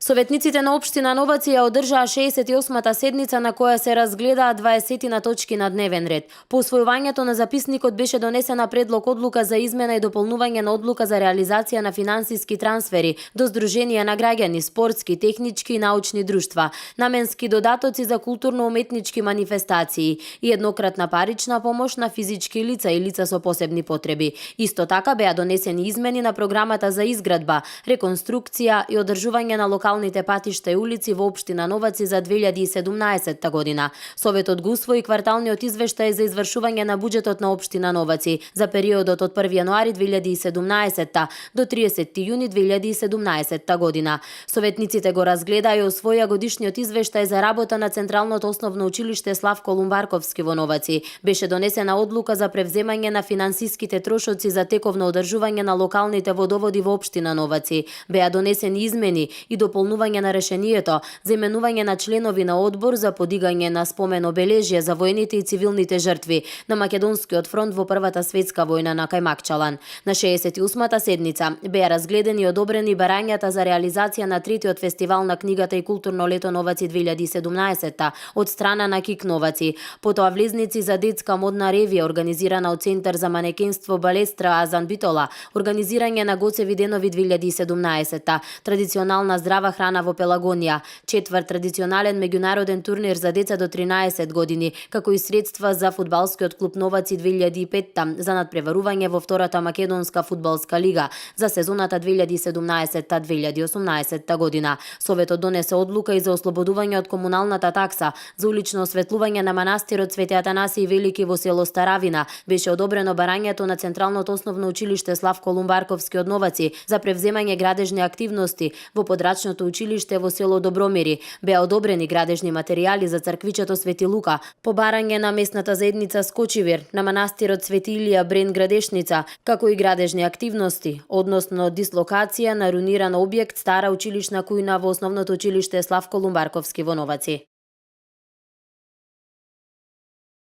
Советниците на општина Новаци ја одржаа 68-та седница на која се разгледаа 20 на точки на дневен ред. По усвојувањето на записникот беше донесена предлог одлука за измена и дополнување на одлука за реализација на финансиски трансфери до здруженија на граѓани, спортски, технички и научни друштва, наменски додатоци за културно-уметнички манифестации и еднократна парична помош на физички лица и лица со посебни потреби. Исто така беа донесени измени на програмата за изградба, реконструкција и одржување на локалните патишта и улици во општина Новаци за 2017 година. Советот го усвои кварталниот извештај за извршување на буџетот на општина Новаци за периодот од 1 јануари 2017 до 30 јуни 2017 година. Советниците го разгледаа и усвоија годишниот извештај за работа на Централното основно училиште Славко Лумбарковски во Новаци. Беше донесена одлука за превземање на финансиските трошоци за тековно одржување на локалните водоводи во општина Новаци. Беа донесени измени и дополнување на решението за именување на членови на одбор за подигање на спомен обележје за војните и цивилните жртви на Македонскиот фронт во Првата светска војна на Кајмакчалан. На 68-та седница беа разгледани и одобрени барањата за реализација на третиот фестивал на книгата и културно лето Новаци 2017 од страна на КИК Новаци. Потоа влезници за детска модна ревија организирана од Центар за манекенство Балестра Азан Битола, организирање на Гоцеви денови 2017, традиционална здрава храна во Пелагонија, четврт традиционален меѓународен турнир за деца до 13 години, како и средства за фудбалскиот клуб Новаци 2005 за надпреварување во втората македонска фудбалска лига за сезоната 2017-2018 година. Советот донесе одлука и за ослободување од комуналната такса за улично осветлување на манастирот Свети Атанасиј Велики во село Старавина. Беше одобрено барањето на Централното основно училиште Славко Лумбарковски од Новаци за превземање градежни активности во подрачното училиште во село Добромири. Беа одобрени градежни материјали за црквичето Свети Лука, по барање на местната заедница Скочивир, на манастирот Свети Илија Брен Градешница, како и градежни активности, односно дислокација на руниран објект стара училишна кујна во основното училиште Славко Лумбарковски во Новаци.